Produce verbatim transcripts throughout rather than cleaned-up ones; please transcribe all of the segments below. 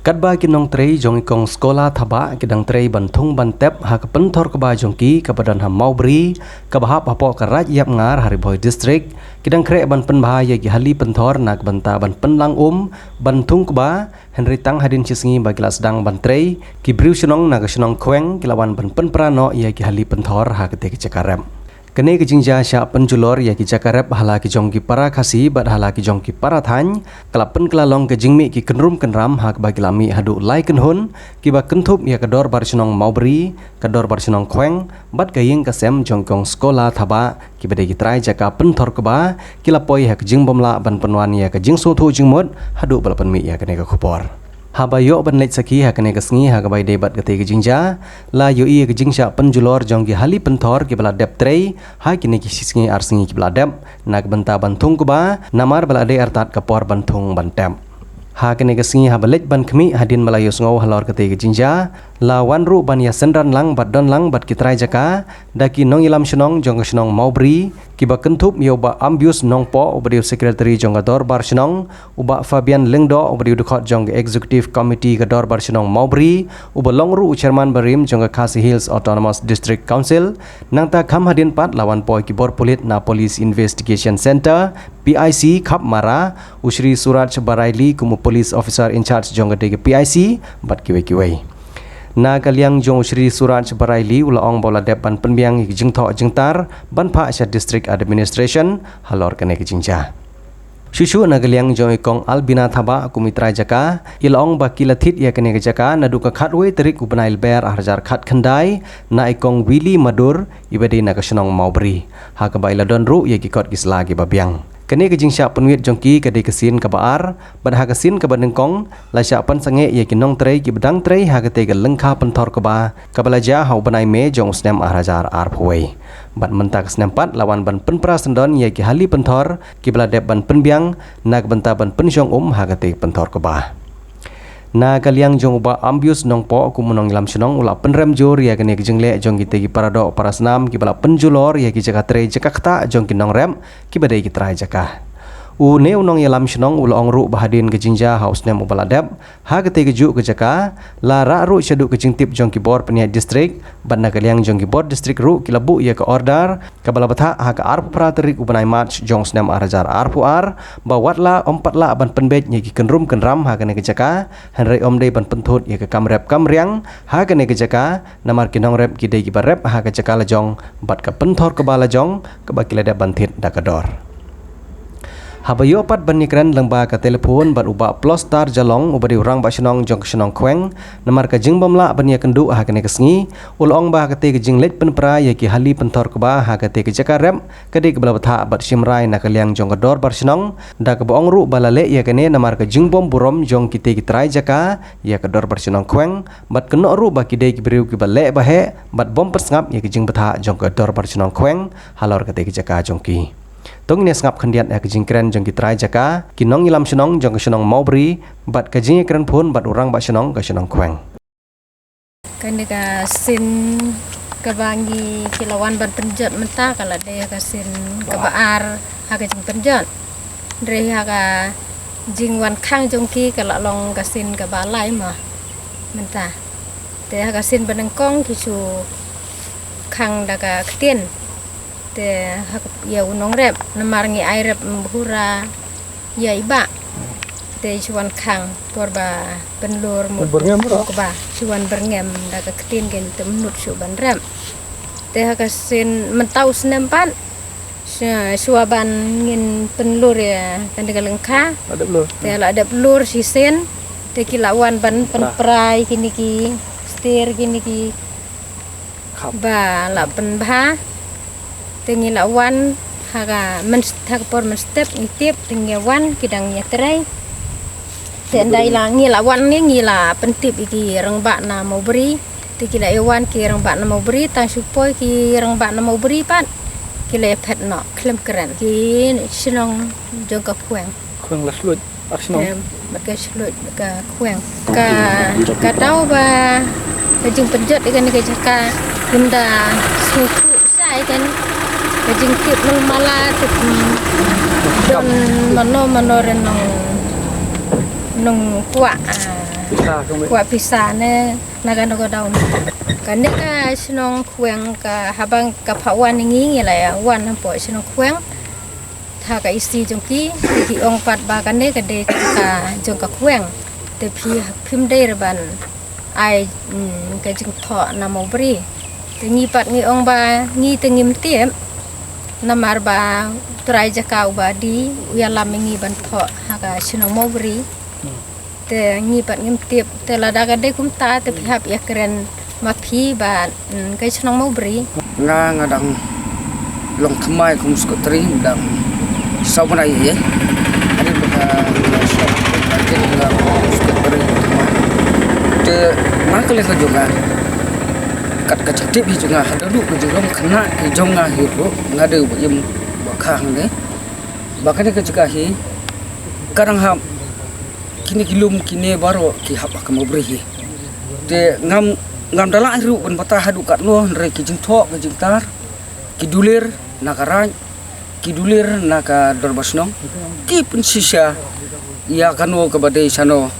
Katba ki nongtrei jong i kong Skola Thabah ki dang trei ban thung ban tep ha ka pynthor kba jong ki kaba don ha Mawbri, kaba hap hapoh ka Raid Ïapngar ha Ri Bhoi District, ki dang khreh ban pynbha ïa ki hali pynthor na ka bynta ban pynlang um ban thung kba, hynrei tang hadien shi sngi ba ki la sdang ban trei, ki briew shnong na ka shnong Khweng ki la wan ban pynpra noh ïa ki hali pynthor ha katei ka jaka rep. Kane ka jingjia shah pynjulor ïa ki jaka rep ha la ki jong ki para Khasi bad ha la ki jong ki para thaiñ, ka la pynkylla long ka jingmih ki kynrum kynram ha kaba ki la mih haduh lai kynhun, kiba kynthup ïa ka dorbar shnong Mawbri, ka dorbar shnong Khweng, bad ka ïing ka sem jong i kong Skola Thabah, kiba dei ki trai jaka pynthor kba, ki la poi ha ka jingbymlah ban pynwan ïa ka jingsngewthuh jingmut, haduh ba la pynmih ïa kane ka khubor. Haba ïoh ban leit sakhi ha kane ka sngi ha kaba ïadei bad katei ka jingjia, la ïohi ïa ka jingshah pynjulor jong ki hali pynthor kiba la dep trei ha kine ki shi sngi ar sngi kiba la dep, na ka bynta ban thung kba, namar ba la dei artat ka por ban thung ban tep. Ha kane ka sngi haba leit ban khmih hadien ba la ïohsngew halor katei ka jingjia, la wan ruh ban ïasynran lang bad don lang bad ki trai jaka, da ki nongïalam shnong jong ka shnong Mawbri, kiba kynthup ïa u Bah Ambius Nongpoh uba dei u secretary jong ka dorbar shnong, u Bah Fabian Lyngdoh uba dei u dkhot jong ka executive committee ka dorbar shnong Mawbri, uba long ruh u chairman barim jong ka Khasi Hills Autonomous District Council, nangta kham hadien pat la wan poi ki bor pulit na Police Investigation Centre, P I C, Khapmara, u Shri Suraj Baraili kum u police officer in charge jong katei ka P I C, bad kiwei kiwei. Na ka liang jong u Shri Suraj Baraili u la ong ba u la dep ban pynbiang ïa ki jingthoh jingtar ban phah sha District Administration halor kane ka jingjia. Shuh shuh na ka liang jong i kong Albina Thabah kum i trai jaka, i la ong ba ki la thied ïa kane ka jaka naduh ka khatwei tarik u bnai Lber ar hajar khatkhyndai na i kong Willy Madur, iba dei na ka shnong Mawbri, ha kaba i la don ruh ïa ki kot ki sla kiba biang. Kane ka jingshah pynwit jong ki ka dei ka sien kaba ar, bad ha ka sien kaba nyngkong, la shah pynsangeh ïa ki nongtrei kiba dang trei ha katei ka lyngkha pynthor kba, kaba la jia ha u bnai May jong u snem ar hajar arphew wei. Bad mynta ka snem pat la wan ban pynpra syndon ïa ki hali pynthor, kiba la dep ban pynbiang, na ka bynta ban pynshong um ha katei ka pynthor kba. Na ka liang jong u Bah Ambius Nongpoh kum u nongïalam shnong u la pynrem jur ïa kane ka jingleh jong kitei ki para doh para snam kiba la pynjulor ïa ki jaka trei jaka ktah jong ki nongrep kiba dei ki trai jaka. Une u nongïalam shnong u la ong ruh ba hadien ka jingjia ha u snem uba la dep, ha katei kajuh ka jaka, la rah ruh shaduh ka jingtip jong ki bor pynïaid district, bad na ka liang jong ki bor district ruh ki la buh ïa ka order, kaba la bthah ha ka arphew phra tarik u bnai March jong u snem ar hajar arphew ar, ba wat la ym pat lah ban pynbeit ïa ki kynrum kynram ha kane ka jaka, hynrei ym dei ban pynthut ïa ka kam rep kam riang ha kane ka jaka, namar ki nongrep ki dei kiba rep ha ka jaka lajong, bad ka pynthor kba lajong, kaba ki la dep ban thied da ka dor. Haba ïoh pat ban ïakren lyngba ka telephone bad u Bah Plostar Jalong uba dei u rangbah shnong jong ka shnong Khweng, namar ka jingbymlah ban ïakynduh ha kane ka sngi, u la ong ba ha katei ka jingleit pynpra ïa ki hali pynthor kba ha katei ka jaka rep, ka dei kaba la bthah bad shim rai na ka liang jong ka dorbar shnong, da kaba ong ruh ba la leh ïa kane namar ka jingbym burom jong kitei ki trai jaka ïa ka dorbar shnong Khweng, bad kynnoh ruh ba ki dei ki briew kiba leh ba heh, bad bym pynsngap ïa ka jingbthah jong ka dorbar shnong Khweng halor katei ka jaka jong ki. To ngin ïa sngap khyndiat ïa ka jingkren jong ki trai jaka, ki nongïalam shnong jong ka shnong Mawbri, bad ka jingïakren phone bad u rangbah shnong ka shnong Khweng. Kane ka sien kaba ngi ki la wan ban pynjot mynta ka la dei ka sien kaba ar ha ka jingpynjot. Hynrei ha ka jingwan khang jong ki ka la long ka sien kaba lai mo mynta. Te ha ka sien ba nyngkong ki shu khang da ka ktien. Te ha ka ïa u nongrep namar ngi ai rep bhura ïa i Bah. Te i shu wan khang por ba pynlur mut byrngem ruh. Kaba shu wan byrngem da ka ktien, kane te mynta shu ban rep. Te ha ka sien mynta u snem pat shu-, shuwa ban ngin pynlur ïa kane ka lyngkha. La dep lur. Te la dep lur shisien. Te ki la wan ban pynpra ïa kine ki stir, kine ki khap ba la pynbha. Te ngi la wan ha ka myn-, ha ka por mynstep ngi tip te ngi wan ki dang ïatrei. Te ynda i la ngi la wan ne ngi la pyntip ïa ki rangbah na Mawbri. Te ki la ïa wan ki rangbah na Mawbri, tang shu poi ki rangbah na Mawbri pat ki la ïa phet noh khlem kren ki shnong jong ka Khweng. Khweng la shlur ar shnong. Em, bad ka shlur bad ka Khweng. Ka, ka daw ba ka jingpynjot ïa kane ka jaka, ynda sngewthuh shai kan ka jingtip nongmala tip, mm, don mano mano re nong, nongkwah, ah, Kwah pisa ne na kano ka daw. Kane ka shnong Khweng ka haba ka phah wan ngi ngi la ïa wan hapoh shnong Khweng. Tha ka isi jong ki, te ki ong pat ba kane ka dei ka jong ka Khweng. Te phi phim dei re ban ai, mm, ka jingthoh na Mawbri. Te ngi pat ngi ong ba ngi te ngim tip. Namar ba u trai jaka uba die u ïalam ïa ngi ban thoh ha ka shnong Mawbri. Te ngi pat ngim tip, te lada ka dei kumta te phi hap ïakren ma phi ba, mm, ka shnong Mawbri. Nga, nga dang long thymmai kum u secretary, dang saw bnai ïa. Hadien ba ka, ka secretary, nga kum u secretary thymmai. Te na ka liang ka jong nga, kat ka jingtip hi jong nga, haduh ka jinglong khynnah ki jong nga hi ruh, nga dei uba im uba kha hangne. Ba kane ka jaka hi ka dang hap, kine ki lum kine baroh ki hap ha ka Mawbri hi. Te ngam, ngam da lah ruh ban batai haduh katno, hynrei ki jingthoh ki jingtar, ki dulir na ka raid, ki dulir na ka dorbar shnong, ki pynshisha ïa kano kaba dei shano,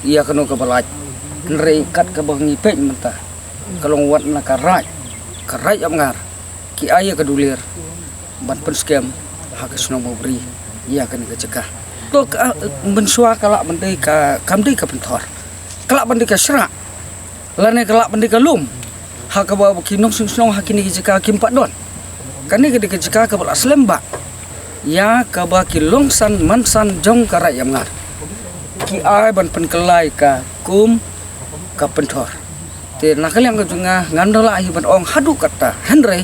ïa kano kaba lait. Hynrei kat kaba ngi peit mynta, ka long wat na ka raid, ka raid Ïapngar, ki ai ïa ka dulir ban pynskhem ha ka shnong Mawbri ïa kane ka jaka. To ka, mynshuwa ka lah ban dei ka, kam dei ka pynthor, ka lah ban dei ka shrah, lane ka lah ban dei ka lum, ha kaba ki nongshong shnong ha kine ki jaka kim pat don. Kane ka dei ka jaka kaba la slem bha ïa kaba ki longsan mansan jong ka raid Ïapngar ki ai ban pynkylla ïa ka kum ka pynthor. Te na ka liang ka jong nga, ngam da lah hi ban ong haduh katta, hynrei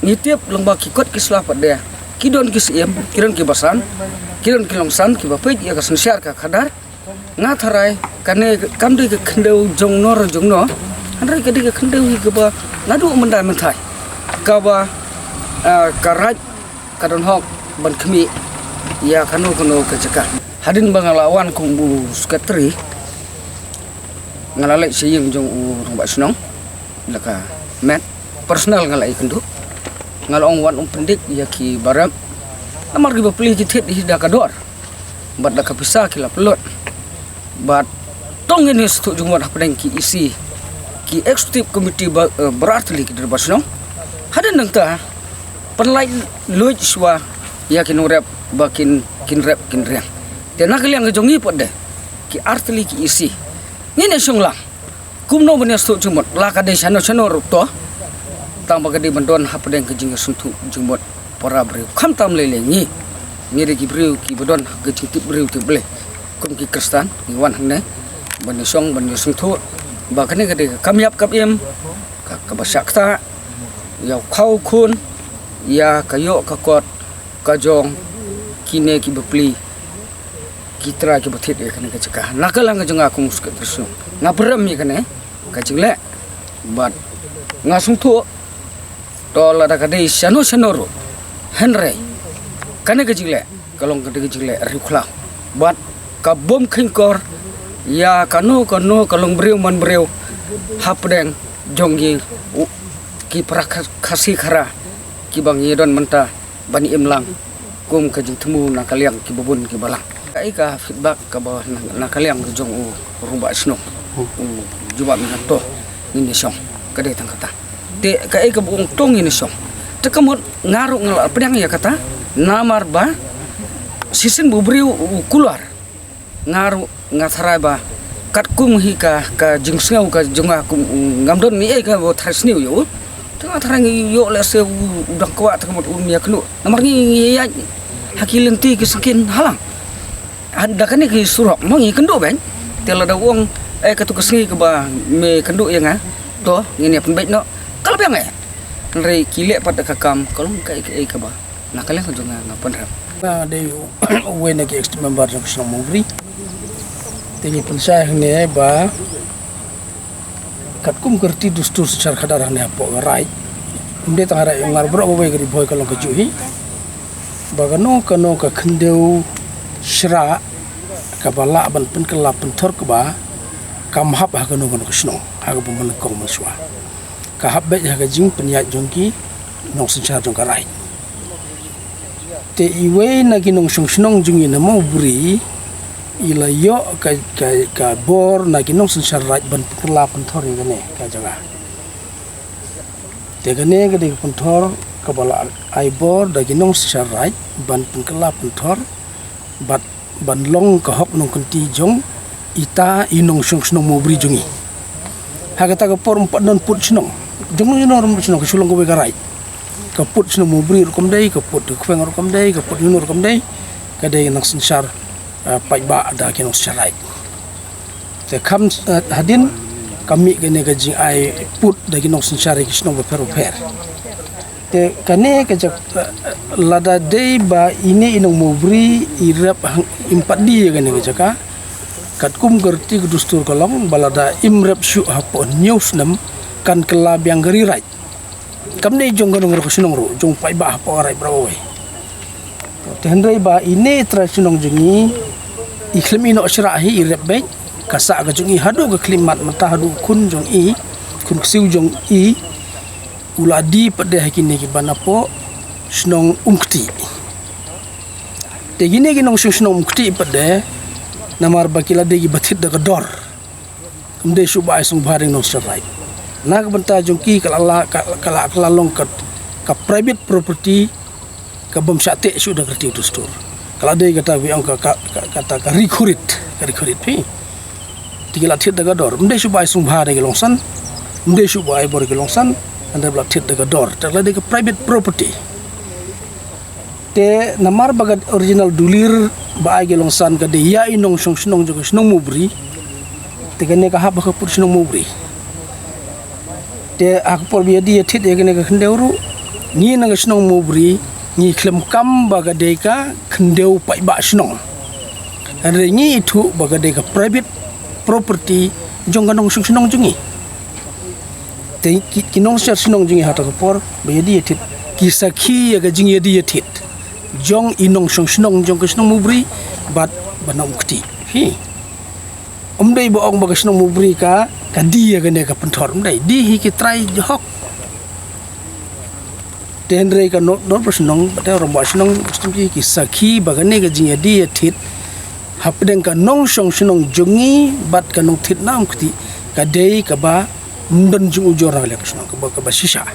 ngi tip lyngba ki kot ki sla pat de, ki don ki syiem, ki don ki basan, ki don ki longsan kiba peit ïa ka synshar ka khadar. Nga tharai kane kam dei ka khyndew jong no re jong no, hynrei ka dei ka khyndew hi kaba naduh mynta mynta kaba, ah, ka raid ka don hok ban khmih ïa kano kano ka jaka. Hadien ba nga la wan kum u secretary, nga la leit sha ïing jong u rangbah shnong, la ka met, personal nga la ïakynduh. Nga la ong wat ym pyndik ïa ki barep, namar ki bapli ki thied hi da ka dor bad da ka pisa ki la pynlut. Bad tang ngin ïa sngewthuh jingmut hapdeng ki E C, ki executive committee ba, eh, baroh artylli ki dorbar shnong. Hadien nangta pynlait luid shuwa ïa ki nongrep ba kin, kin rep kin riang. Te na ka liang ka jong ngi pat de, ki artylli ki E C, ngin ïa shong lang kumno ban ïa sngewthuh jingmut, la ka dei shano shano ruh to, tang ba ka dei ban don hapdeng ka jingïasngewthuh jingmut para briew. Khamtam lei lei ngi, ngi dei ki briew kiba don ka jingtip briew tip Blei. Kum ki Khristan ngi wan hangne ban ïa shong ban ïa sngewthuh ba kane ka dei ka kam ïap kam im, ka, kaba shah ktah ïa u khaw u khun, ïa ka ïoh ka kot ka jong kine ki bapli ki trai kiba thied ïa kane ka jaka. Na ka liang ka jong nga kum u secretary shnong, nga pyrem ïa kane ka jingleh bad nga sngewthuh, to lada ka dei shano shano ruh, hynrei kane ka jingleh ka long ka dei ka jingleh riewkhlaw bad ka bym kheiñkor ïa kano kano ka longbriew manbriew hapdeng jong ngi u, ki para Kha-, Khasi Khara kiba ngi don mynta ban im lang kum ka jingthmu na ka liang kiba bun kiba lang. Kaei ka feedback kaba na, na ka liang ka jong u rangbah shnong, u jubab mynta, to ngin ïa shong, ka dei tang kata. Te kaei kaba u ong, to ngin ïa shong, te ka mut nga ruh nga la pdiang ïa kata, namar ba shisien ba u briew u kular, nga ruh nga tharai ba katkum hi ka, ka jingsngew ka jong nga kum, ngam don ei ei kaba tharai sniew ïa u. Te nga tharai ngi ïoh lehse u, u dang kwah, te ka mut un ïakynduh, namar ngi, ngi ïaid ha ki lynti ki syngkien halang, ha, da kane ki surok, ma ngi kynduh beit. Te lada u ong, eh, katu ka sngi kaba me kynduh ïa nga, to ngin ïa pynbeit noh, ka la biang eh. Hynrei ki leh pat da ka kam, ka long kaei kaei kaba na ka liang ka jong nga nga pynrem. Nga dei u, uwei na ki ex member jong ka shnong Mawbri. Te ngi pynshai hangne ba katkum ka riti dustur synshar khadar hangne hapoh ka raid, ym dei tang ha raid Ïapngar baroh kawei ka Ri Bhoi ka long kajuh hi, ba kano kano ka khyndew shrah kaba lah ban pynkylla pynthor kba, kam hap ha kano kano ka shnong ha kaba mynnyngkong mynshuwa. Ka hap beit ha ka jingpynïaid jong ki nongsynshar jong ka raid. Te iwei na ki nongshong shnong jong ngi na Mawbri, I la ïoh ka, ka, ka bor na ki nongsynshar raij ban pynkylla pynthor ïa kane ka jaka. Te kane ka dei ka pynthor kaba la ai bor da ki nongsynshar raij ban pynkylla pynthor bad ban long ka hok nongkynti jong ita i nongshong shnong Mawbri jong i. Ha kata ka por ym pat don pud shnong jong no jong no ruh shnong, ka shu long kawei ka raij. Ka pud shnong Mawbri ruh kam dei, ka pud ka khweng ruh kam dei, ka pud ïa no ruh kam dei. Ka dei nongsynshar, eh, paidbah da ki nongsynshar raij. Te kham, eh, hadien ka mih kane ka jingai pud da ki nongsynshar ïa ki shnong bapher bapher. Te kane ka jaka, eh, lada dei ba ine i nong Mawbri i rep hang, im pat die ïa kane ka jaka. Katkum ka riti ka dustur ka long ba lada im rep shuh hapoh hynñiew snem kan kylla biang ka ri raij. Kam dei jong ka nongrep ka shnong ruh, jong paidbah hapoh ka raij baroh kawei. Te hynrei ba ine i trai shnong jong i, i khlem ïehnoh shrah hi, i rep beit, ka sah ka jong i haduh ka khyllipmat mynta, haduh khun jong i, khun ksiew jong i, u la die pat de ha kine ki ban hapoh shnong Umkti. Te kine ki nongshong shnong Umkti pat de, namar ba ki la dei kiba thied da ka dor. Ym dei shuh ba ai sngewbha da ki nongsynshar raij. Na ka bynta jong ki ka la, ka, ka la, ka la long ka, ka private property, ka bym shah teh shuh da ka riti ka dustur. Ka la dei kata ba ong ka, ka, ka, kata ka ri khurit, ka ri khurit phi. Te ki la thied da ka dor. Ym dei shuh ba ai sngewbha da ki longsan. Ym dei shuh ba ai bor ki longsan. Hynrei ba la thied da ka dor. Te ka la dei ka private property. Te namar ba ka original dulir ba ai ki longsan ka dei ïa i nongshong shnong jong ka shnong Mawbri. Te kane ka hap ha ka pud shnong Mawbri. Te ha ka por ba ïa die ïa thied ïa kane ka khyndew ruh, ngi na ka shnong Mawbri ngi khlem kam ba ka dei ka khyndew paidbah shnong. Hynrei ngi ithuh ba ka dei ka private property jong ka nongshong shnong jong ngi. Te ki, ki nongshong shnong jong ngi ha kata ka por ba ïa die ïa thied ki sakhi ïa ka jingïadie ïa thied jong i nongshong shnong jong ka shnong Mawbri bad ba na Umkti. Hi. Ym dei ba ong ba ka shnong Mawbri ka, ka die ïa kane ka pynthor, ym dei, die hi ki trai hok. Te hynrei ka nor, nor ba shnong, ba te ram ba shnong, shnong ki, ki sakhi ba kane ka jingïadie ïa thied hapdeng ka nongshong shnong jong ngi bad ka nongthied na Umkti ka dei kaba ym don jingujor na ka liang ka shnong, kaba, kaba shisha.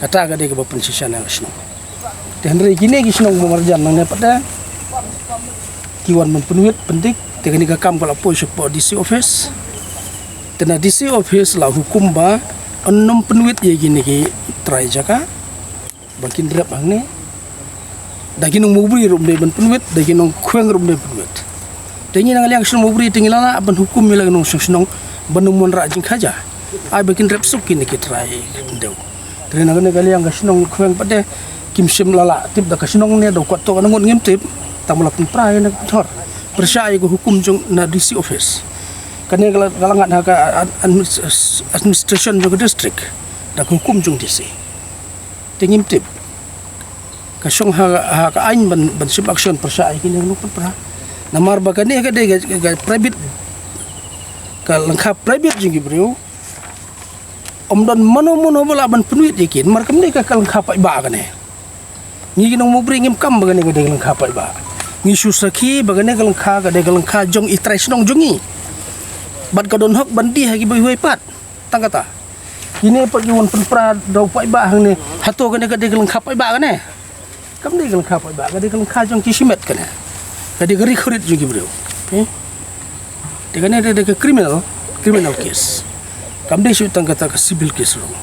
Kata ka dei kaba pynshisha na ka shnong. Te hynrei kine ki shnong ba marjan nangne pat de ki wan ban pynwit pyndik, te kane ka kam ka la poi shapoh D C office. Te na D C office la hukum ba yn nym pynwit ïa kine ki trai jaka ba kin rep hangne. Da ki nong Mawbri ruh ym dei ban pynwit, da ki nongkhweng ruh ym dei ban pynwit. Te ngi na ka liang shnong Mawbri te ngi la lah ban hukum ïa la ki nongshong shnong ban nym wanrah jingkhaja. Ai ba kin rep suk kine ki trai khyndew. Te na kane ka liang ka shnong khweng pat de kim shym la lah tip da ka shnong ne da u kwat to ka ngut, ngim tip. Tang ba la pynpra ïa kane ka pynthor pyrshah ïa ka hukum jong na D C office. Kane ka la, ka la ngat ha ka ad-, administ-, administration jong ka district da ka hukum jong D C. Te ngim tip. Ka shong ha, ha ka aiñ ban, ban shim action pyrshah ïa kine ki nongpynpra. Namar ba kane ka dei ka, ka, ka private, ka lyngkha private jong ki briew. Ym don mano mano ba lah ban pynwit ïa ki, namar kam dei ka, ka lyngkha paidbah kane. Ngi ki nong Mawbri ngim kam ba kane ka dei ka lyngkha paidbah. Ngi shu sakhi ba kane ka lyngkha ka dei ka lyngkha jong i trai shnong jong ngi. Bad ka don hok ban die ha kiba iwei pat. Tang kata. Kine pat ki wan pynpra da u paidbah hangne. Hato kane ka dei ka lyngkha paidbah kane? Kam dei ka lyngkha paidbah, ka dei ka lyngkha jong ki shimet kane. Ka dei ka ri khurit jong ki briew. Eh? Te kane dei, dei ka criminal, criminal case. Kam dei shuh tang kata ka civil case ruh.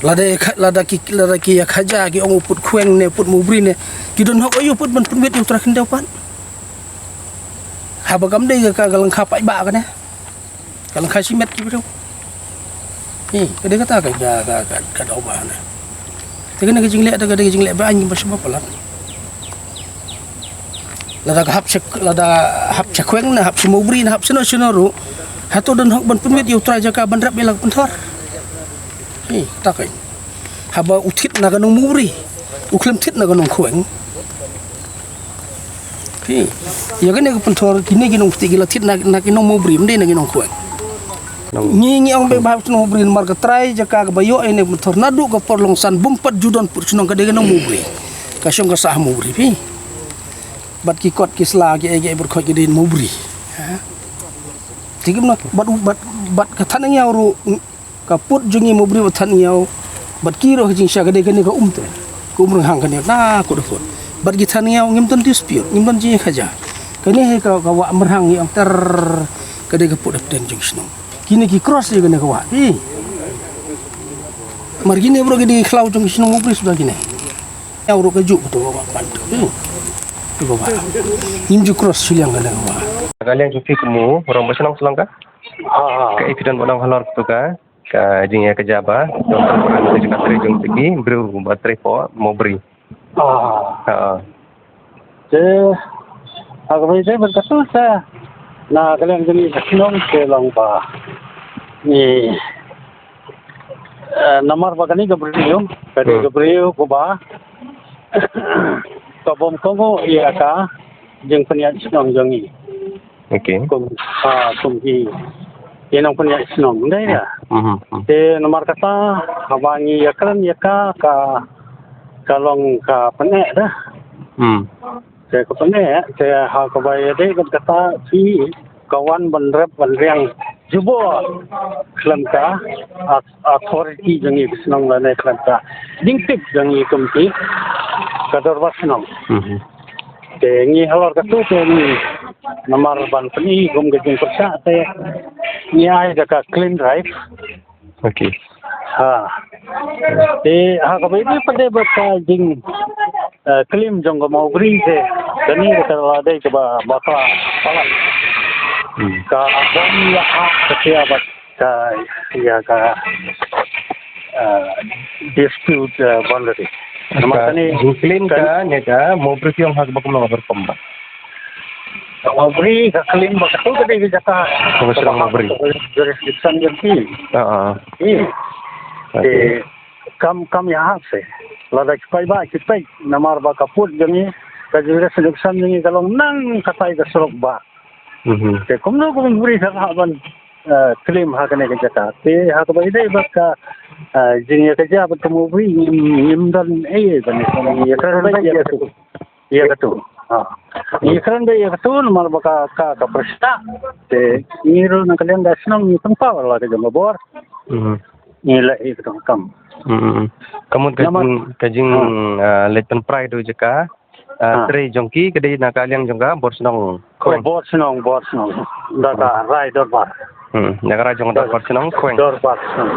Lada ka, lada ki, lada ki ïa khaja ki ong u pud khweng ne u pud Mawbri ne, ki don hok aïu pat ban pynwit ïa u trai khyndew pat? Haba kam dei ka, ka, ka lyngkha paidbah kane. Ka lyngkha shimet ki briew. Hi, ka dei kata ka, ka, ka, ka, ka daw ba na. Te kane ka jingleh, te ka dei ka jingleh ba aiñ ba shu ba palat. Lada ka hap sha, lada hap sha khweng ne, hap sha Mawbri ne, hap shano shano ruh. Hato don hok ban pynwit ïa u trai jaka ban rep ïa la ka pynthor. Hi, kata ka. Haba u thied na ka nong Mawbri, u khlem thied na ka nong khweng. Phi, ïa kane ka pynthor, kine ki nong Khti ki la thied na, na ki nong Mawbri, ym dei na ki nong khweng. Ngi, ngi ong beit ba hap shnong Mawbri, namar ka trai jaka kaba ïoh ïa kane ka pynthor naduh ka por long san bym pat ju don pud shnong, ka dei ka nong Mawbri. Ka shong ka sah ha Mawbri, phi. Bad ki kot ki sla ki ei ki ei bad khot ki dei Mawbri. Ha? Te kumno bad bad bad ka Thanïaw ruh, ka put jong ngi Mawbri bad Thanïaw. Bad ki ruh ka jingshisha ka dei kane ka um te. Ka um Rynghang kane na kut kut. Bad ki Thanïaw ngim don dispute, ngim don jingkhaja. Kane hi ka ka wah Myrhang ngi ong ter ka dei ka put hapdeng jong shnong. Kine ki cross ïa kane ka wah. Ih. Mar kine bro ki dei khlaw jong shnong Mawbri suda kine. Ïa ruh ka juk tu ka wah pan tu. Ih. Tu ka wah. Ngim ju cross shiliang kane ka wah. Ka liang jong phi kumu, rong ba shnong shlong ka? Ah. Ka ipidon ba nong halor tu ka. Ka jingïa ka jaba. Don ka trei jong ki briew ba trei po Mawbri. Ah. Ha. Te ha kaba ïadei bad katu sa na ka liang jong ngi ka shnong te long ba ngi, eh, namar ba kane ka briew, kane ka briew kaba ka bym kohnguh ïa ka jingpynïaid shnong jong ngi. Okay. Kum, ah, kum ki, ki nongpynïaid shnong, ym dei ïa. Mhm, mhm. Te namar kata haba ngi ïakren ïa ka, ka, ka long ka pyneh da. Hmm. Te ka pyneh, te ha kaba ïadei bad kata phi ka wan ban rep ban riang jubor khlem ka, ah, authority jong ngi ki shnong lane khlem ka jingtip jong ngi kum ki ka dorbar shnong. Mhm. Te ngi halor katu te ngi namar ban pyni kum ka jingpyrshah te ngi ai da ka clean drive. Okay. Ha. Te ha kaba ïadei pat de bad ka jing, eh, klim jong ka Mawbri te kane ka la dei kaba ba ka palat. Hmm. Ka bym lah ka tia bad ka, ïa ka, eh, dispute, eh, boundary. Namar ka kane jingklim ka ne ka Mawbri ki ong ha kaba kumno ba rukom ba. Ka Mawbri ka klim ba katu ka dei ka jaka. Ka ba shnong Mawbri. Jurisdiction jong ki. Ah, ah. Ki. Okay. Te kam, kam ïahap se. Lada ki paidbah ki peit namar ba ka put jong ngi, ka jurisdiction jong ngi ka long nang katai ka surok ba. Mhm. Te kumno ka Mawbri ka lah ban, eh, klim ha kane ka jaka. Te ha kaba ïadei bad ka, eh, jingïakajia bad ka Mawbri ngim, ngim don ei ei ban ïakren beit ïa katu. Ïa katu. Ha. Ngi kren beit ïa katu namar ba ka, ka, ka pyrshah. Te ngi ruh na ka liang ka shnong ngi pynpaw la ka jong ka bor. Mhm. Ngi leh ïa katu kam. Mhm. Ka mut ka jing, ka jing, ah, leit pynpra ïa ka jaka. Ah, trei jong ki ka dei na ka liang jong ka bor shnong. Oh, bor shnong, bor shnong. Da ka rai dorbar. Hmm, na ka rai jong ka dorbar shnong Khweng. Dorbar shnong.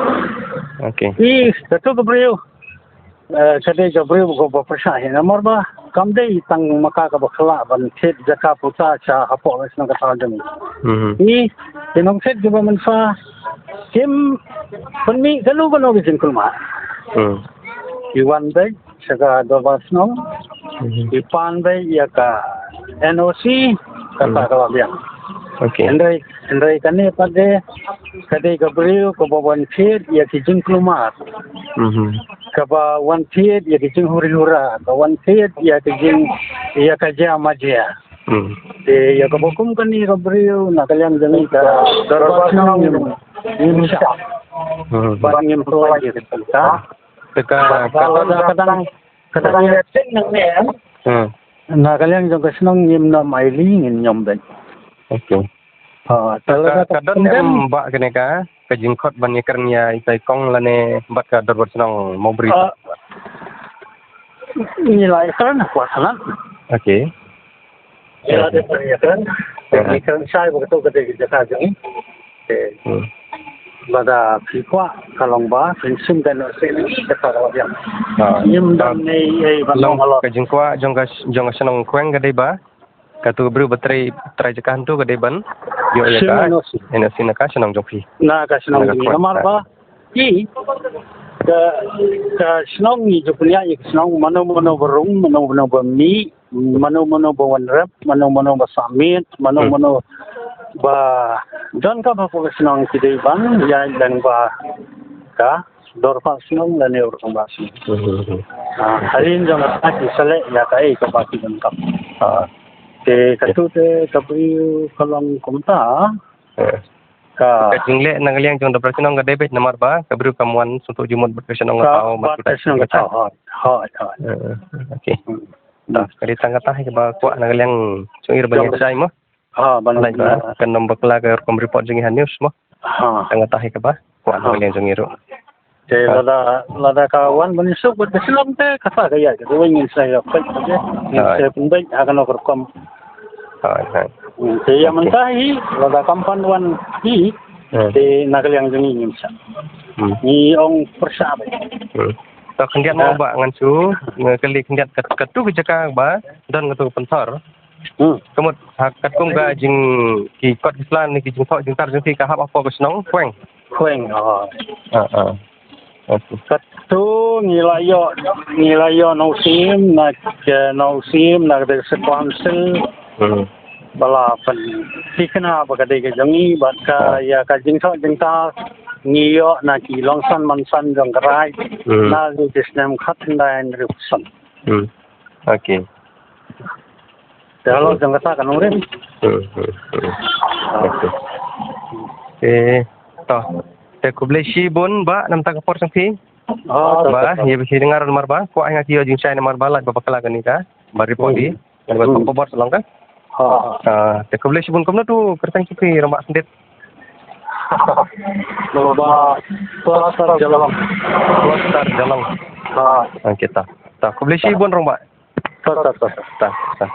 Okay. Ih, katu ka briew. Eh, ka dei ka briew kaba pyrshah hi namar ba kam dei tang ma ka kaba khlak ban thied jaka puta sha hapoh ka shnong ka thaw jong ngi. Mhm. Ih, ki nongthied kiba mynta kim pynmih kano kano ka jingkulmar. Hmm. Ki wan beit sha ka dorbar shnong. Mhm. Ki pan beit ïa ka N O C kata ka la biang. Okay. Hynrei, hynrei kane pat de ka dei ka briew kaba wan thied ïa ki jingkulmar. Mhm. Kaba wan thied ïa ki jinghuri hura, ka wan thied ïa ki jing, ïa ka jia ma jia. Hmm. Te ïa kaba kum kane ka briew na ka liang jong ngi ka dorbar shnong ngim, ngim shah. Hmm. Bad ngim pynlait ïa ka. Te ka, ka, ka dang, ka dang ïa seng nang ne. Hmm. Na ka liang jong ka shnong ngim nym ailad, ngin nym beit. Okay. Ha, te ka, ka don em ba kane ka, ka jingkhot ban ïakren ïa itai kong lane bad ka dorbar shnong Mawbri? Ah, ngi la ïakren, kwah sanad. Okay. Ïa, dei ban ïakren. Hmm. Ïakren shai ba katu ka dei ka jaka jong ngi. Te, hmm, lada phi kwah ka long ba phin shim ka N O C kata ka long. Ah. Ngim don ei ei ban long halor. Ka jingkwah jong ka, jong ka shnong Khweng ka dei ba katu ka briew ba trei, trei jaka hangtu ka dei ban ïoh ïa ka N O C. N O C na ka shnong jong phi. Na ka shnong jong ngi. Namar ba ki, ka, ka shnong ngi ju pynïaid ïa ka shnong, mano mano ba rung, mano mano ba mih, mano mano ba wanrep, mano mano ba sah miet, mano mano ba don kam hapoh ka shnong ki dei ban ïaid lyngba ka dorbar shnong lane u rangbah shnong. Hmm. Ah, hadien jong kata ki sa leh ïa kaei kaba ki donkam. Ah. Te katu te ka briew ka long kumta. Eh. Ka jingleh na ka liang jong dorbar shnong ka dei beit namar ba ka briew kam wan sngewthuh jingmut bad ka shnong ka thaw, bad ka shnong ka thaw. Hooid, hooid. Eh, okay. Hmm. Ta, ka dei tang kata hi kaba kwah na ka liang jong ngi ruh ban ïa shai mo. Ha, ban lait ba kan ym bakla ka rukom report jong ngi ha news mo. Ha. Tang kata hi kaba kwah na ka liang jong ngi ruh. Te lada, lada ka wan ban ïasuk bad ka shnong te kata ka ïa ka dei ngin sa ïa peit ka. Ngin sa pynbeit ha kano ka rukom. Hai, hai. Hmm, te ïa mynta hi lada kam pan wan hi. Hmm. Te na ka liang jong ngi ngin sa. Hmm. Ngi ong pyrshah beit. Hmm. To khyndiat mo ba ngan shu nga kylli khyndiat kat, katu ka jaka ba don katu ka pynthor. Hmm. Ka mut ha katkum ka jing ki kot ki sla ne ki jingthoh jingtar jong ki ka hap hapoh ka shnong Khweng. Khweng, oh. Ah, ah. Okay. Katu ngi la ïoh, ngi la ïoh na u syiem na ka, na u syiem na ka district council. Hmm. Ba la pynthikna ba ka dei ka jong ngi bad ka ïa ka jingthoh jingtar ngi ïoh na ki longsan mansan jong ka raid. Hmm. Na ka snem khatkhyndai hynriewphew san. Hmm. Okay. Te halor jong kata ka nongrim. Hmm, hmm, hmm. Okay. Te, to. Te khublei shibun ba namar ka por jong phi. Ah, ba, ïa phi dang ngar namar ba kwah nga ki ïoh jingshai namar ba lait ba bakla kane ka ba report hi. Ngan ba khubor sa long ka. Ha. Ah, te khublei shibun kumno tu kyrteng jong phi Rangbah Syndit? Rangbah Star Jalong. Star Jalong. Ha. Okay, ta. Ta, khublei shibun Rangbah. Ta, ta, ta, ta. Ta, ta.